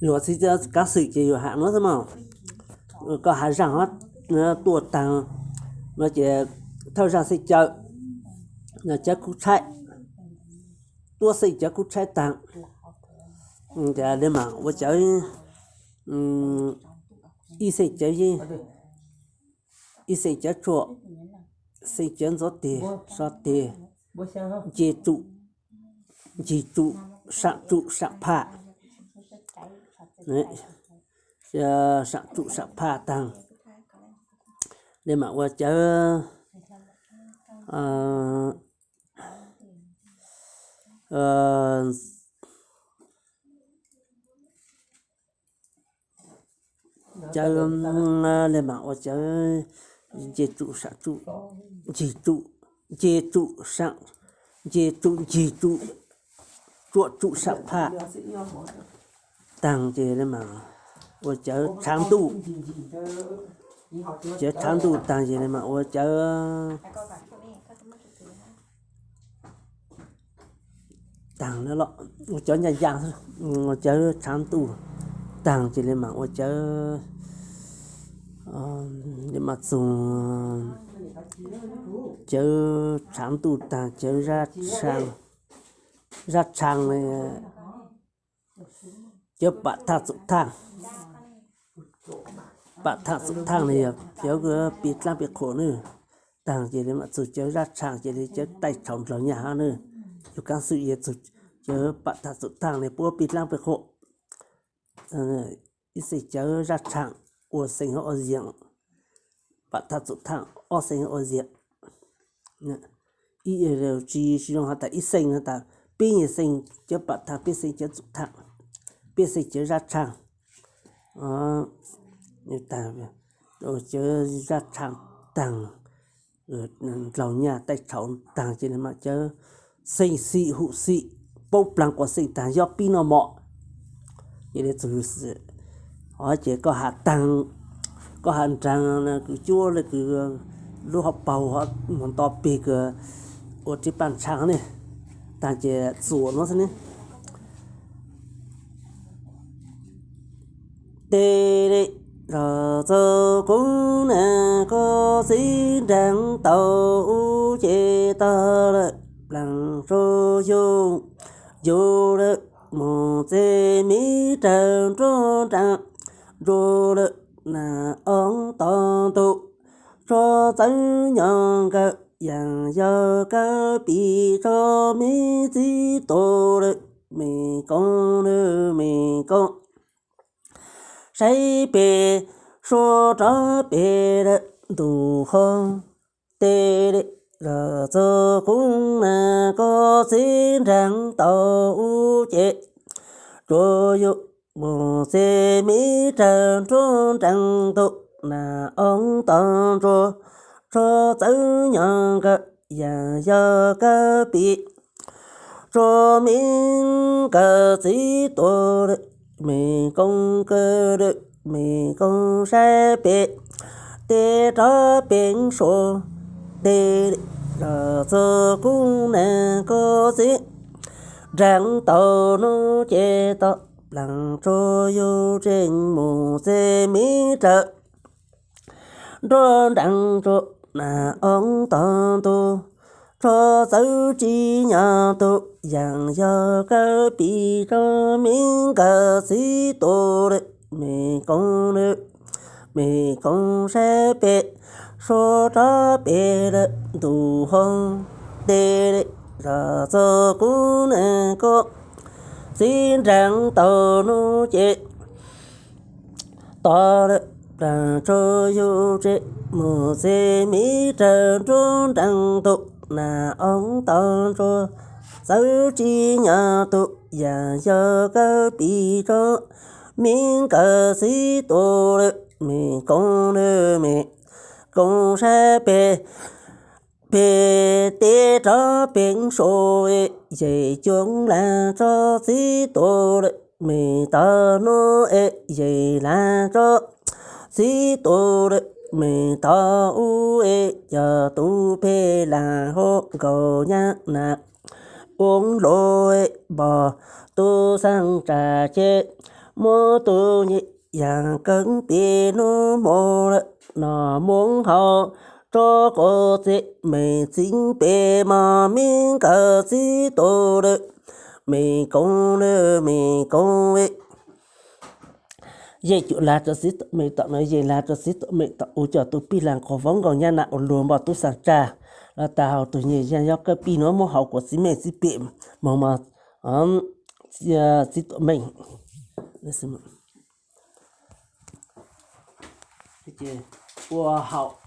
Luag txhib kaab xwm ces yus has nuav xwb mas. Koj has zaaj ho tuaj taag no ces thawj zaaj xeem Cawv, Cawv Kub Tshaib, tuab xeem Cawv Kub Tshaib taag, le maam ua Cawv, ib xeem Cawv Yeeb, ib xeem Cawv Tsuam, xeem Cawv Ntxuav Teg, Sov Teg, Nce Tsum, Ncig Tsum, Saam Tsum, Saam Phaj, Saam Tsum, Saam Phaj taag, le maam ua Cawv Cawv, le maam ua Cawv Nce Tsum, Saam Tsum, Ncig Tsum, Nce Tsum, Saam, Nce Tsum, Ncig Tsum, Tsuam Tsum, Saam Phaj taag ces le maam ua Cawv Tshaav Ntuj, Cawv Tshaav Ntuj taag ces le maam ua Cawv taag, ua Cawv Ncaaj Ncaaj, ua Cawv Tshaav Ntuj taag ces le maam ua Cawv, le maam txug Cawv Tshaav Ntuj taag Cawv Zab Tshaav, Cawv Paam Thaaj Txum Thaaj, Paam Thaaj Txum Thaaj ne yog Cawv pij dlaab pij qhua ne taag ces le maam txug Cawv Zab Tshaav ces le Cawv Taij Tshau Ndlaug Nyaj hab ne. Yug kaab xwm yog txug Cawv Paam Thaaj Txum Thaaj ne puab pij dlaab pij qhua. Ib xeem Cawv Zab Tshaav ua xeem hab ua ziam, Paam Thaaj Txum Thaaj ob xeem hab ua ziam. Ib tsi zoo has tas ib xeem has tas peb nyuas xeem Cawv Paam Thaaj, peb xeem Cawv Txum Thaaj, peb xeem Cawv Zab Tshaav, Cawv Zab Tshaav taag, Ndlaug Nyaj Taij Tshau taag ces le maam Cawv xeem Xim Hum Xim, paub plaag quas xeem taag yog pib noj mov. Ces le txug, o ces koj has taag, koj has nraag kws cuab le kws lub hauv paug hov moog nto peg kws ua rib paaj tshaav ne, taag ces txuas nuav xwb ne. Tes le zog txug kuv na koj txiv nraag tau ub ces tog lawm plaag tsuag yug, yug lawm moog txij miv rawg nruab nraag, nruab lawm nas oob tog ntug, tsuag txawv nyob nkawd yaam yog kawg pim tsuag miv txwv tua lawm me koob lawm me koob. Saib pem suab rov pem lawm ntug hoob, tes le zog txug kuv na koj txiv nraag tau ub ces tsuag yug moog txij miv rawg nruab nraag ntug, nas oob tog ntsuag, tsuag txawv nyob nkawd yaam yog kawg pim tsuag miv nkawd txwv tua lawm me koob, kawg lawm me koob. Saib pem tes rov pem suab, tes le zog txug kuv na koj txiv nraag tau nub ces tog plaag tsuag yug tseem moog txij miv rawg nruab nraag ntsuag, nas oob tog ntug, tsuag txawv tsi nyob tug yaam yog kawg pim tsuag miv nkawd txwv tua lawm me koob lawm me koob. Saib pem suab rov pem lawm ntug hoob, tes le zog txug kuv na koj txiv nraag tau nub ces tog lawm plaag tsuag yug tseem moog txij miv rawg nruab nraag ntug, nas oob tog ntsuag, txawv tsi nyob tug yaam yog kawg pim tsuag miv nkawd txwv tua lawm me koob lawm me koob. Saib pem pem tes rov pem suab, yeg coob laag tsuag txwv tua lawm me tog nub es, yeg laag tsuag txwv tua lawm me tog ub es, cog tub peg laag huv nkaus nyab nas ua lub npog tub xeeb tsa ces muab tub nyuj yaas kawg pib hnub mus lawm no mus haus rov qab txij me txiv pem mog me nkawd txiv tub lawm me koob lawm me koob. Yej cuam lag rau txiv tuam me tom no, yej lag rau txiv tuam me tom ub coj tus pij lag nqos vaub nkaus nyab na ua luag npog tub xeeb tsa los tas hauv tus nyuj yaas yog kawg pib hnub muab haus kuas txiv me txiv pem mog mog txiv tuam me ua haus